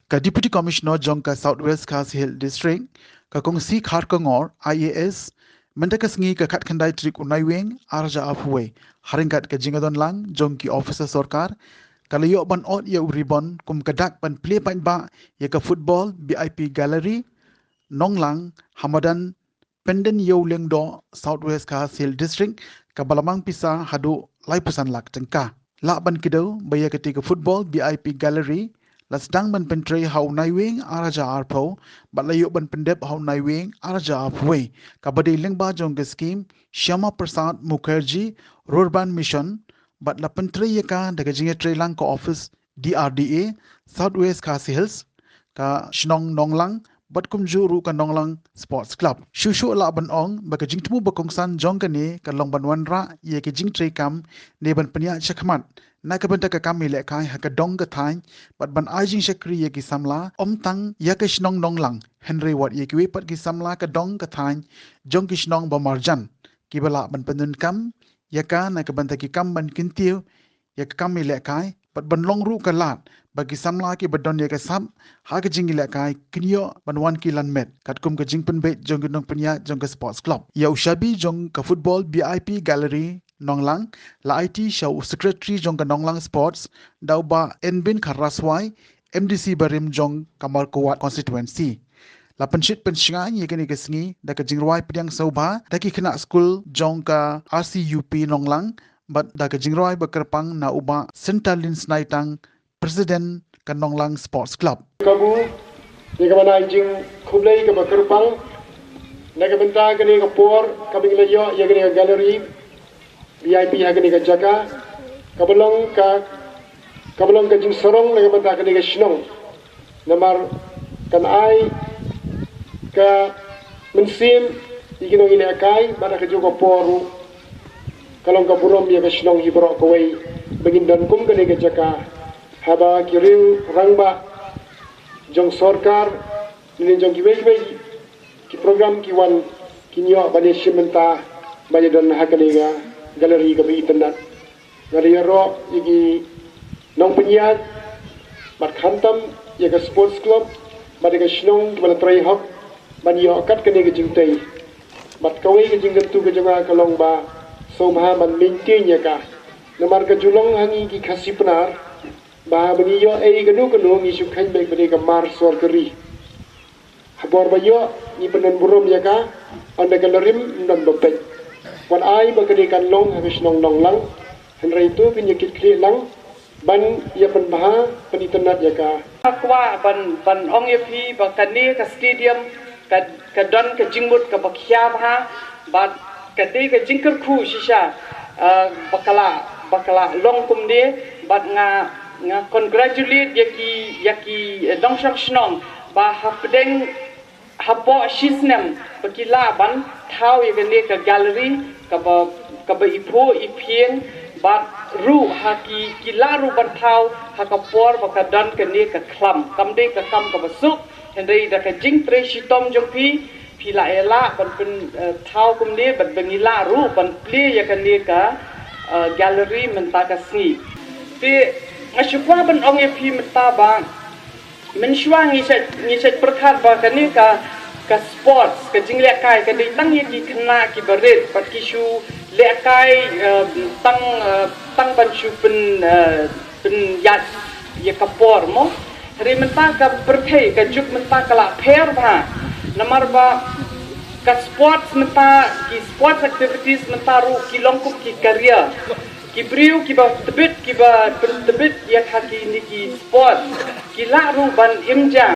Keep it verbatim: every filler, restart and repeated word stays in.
Ka Deputy Commissioner jong ka South West Khasi Hills District, ka Kong C Kharkongor, I A S, mynta ka sngi ka khatkhyndai tarik u Naiwieng, ar hajar arphew wei, ha ryngkat ka jingïadonlang jong ki officer sorkar, ka la ïoh ban ot ïa u ribbon kum ka dak ban plie paidbah ïa ka Football V I P Gallery, Nonglang, ha madan Penden Ïew Liengdoh, South West Khasi Hills District, kaba la mang pisa haduh laiphew san lak tyngka. Lah ban kdew ba ïa kata ka Football V I P Gallery la sdang ban pyntrei ha u Naiwieng ar hajar arphew, bad la ïoh ban pyndep ha u Naiwieng ar hajar arphew wei, kaba dei lyngba jong ka skhim Shyama Prasad Mukherjee Rurban Mission, bad la pyntrei ïa ka da ka jingïatreilang ka office D R D A, South West Khasi Hills, ka shnong Nonglang, bad kumjuh ruh ka Nonglang Sports Club. Shuh shuh lah ban ong ba ka jingthmu ba kongsan jong kane ka long ban wanrah ïa ka jingtrei kam ne ban pynïaid shakhmat na ka bynta ka kam ïalehkai ha ka dong ka thaiñ, bad ban ai jingshakri ïa ki samla, ym tang ïa ka shnong Nonglang, hynrei wat ïa kiwei pat ki samla ka dong ka thaiñ jong ki shnong ba marjan, kiba lah ban pyndonkam ïa ka na ka bynta ki kam ban kyntiew ïa ka kam ïalehkai, bad ban long ruh ka lad ba ki samla kiba don ïa ka sap ha ka jingïalehkai kin ïoh ban wan ki lan met, katkum ka jingpynbeit jong ki nongpynïaid jong ka Sports Club. Ïa u shabi jong ka Football V I P Gallery Nonglang la aiti sha u Secretary jong ka Nonglang Sports, da u Bah Enbin Kharaswai, M D C barim jong ka Mawkyrwat Constituency. La pynshit pynshngaiñ ïa kane ka sngi da ka jingrwai pdiang sngewbha da ki khynnah skul jong ka R C U P Nonglang, bad da ka jingrwai ba kyrpang na u Bah Syntalin Snaitang, President ka Nonglang Sports Club. Kabu, ïa kaba na jingkhublei kaba kyrpang na ka bynta kane ka por kaba ngi la ïoh ïa kane ka gallery V I P ha kane ka jaka, kaba long ka, kaba long ka jingsarong na ka bynta kane ka shnong. Namar kan ai ka mynsiem ïa ki nongïalehkai, bad ha kajuh ka por ruh ka long ka burom ïa ka shnong hi baroh kawei ba ngin don kum kane ka jaka, haba ki riew rangbah jong sorkar ne jong kiwei kiwei ki program ki wan, kin ïoh ban ïashim bynta ban ïadon ha kane ka gallery kaba itynnad. Nga da ïaroh ïa ki nongpynïaid, bad khamtam ïa ka Sports Club, bad ïa ka shnong kiba la trei hok ban ïoh kat kane ka jingtei. Bad kawei ka jingkyntu ka jong nga ka long ba sngewbha ban maintain ïa ka. Namar ka ju long ha ngi ki Khasi Pnar ba haba ngi ïoh ei kano kano ngi shu kheiñ beit ba dei ka mar sorkari. Ha bor ba ïoh ngi pyndon burom ïa ka, ynda ka la rim ym don ba peit. Wat ai ba kane kan long ha ka shnong Nonglang, hynrei to phin ïa kit khlieh lang ban ïa pynbha pynitynnad ïa ka. Nga kwah ban, ban ong ïa phi ba kane ka stadium ka, ka don ka jingmut kaba khia bha, bad ka dei ka jingkyrkhu shisha, eh, ba ka la, ba ka la long kumne, bad nga, nga congratulate ïa ki, ïa ki, eh, nongshong shnong ba hapdeng, hapoh shi snem ba ki lah ban thaw ïa kane ka gallery kaba, kaba iphuh iphieng, bad ruh ha ki, ki lah ruh ban thaw ha ka por ba ka don kane ka khlam. Kam dei ka kam kaba suk, hynrei da ka jingtrei shitom jong phi, phi la ïa lah ban pyn, eh, thaw kumne, bad ba ngi lah ruh ban plie ïa kane ka, eh, gallery mynta ka sngi. Te nga shu kwah ban ong ïa phi mynta ba mynshuwa ngi shait, ngi shait pyrkhat ba kane ka, ka sports, ka jinglehkai ka dei tang ïa ki khynnah kiba rit, bad ki shu lehkai, eh, tang, eh, tang ban shu pyn, eh, pynïaid ïa ka por mo. Hynrei mynta ka pyrthei, ka juk mynta ka la pher bha. Namar ba ka sports mynta, ki sports activities mynta ruh ki long kum ki career. Ki briew kiba tbit, kiba pyntbit ïa kine ki sports, ki lah ruh ban im ja.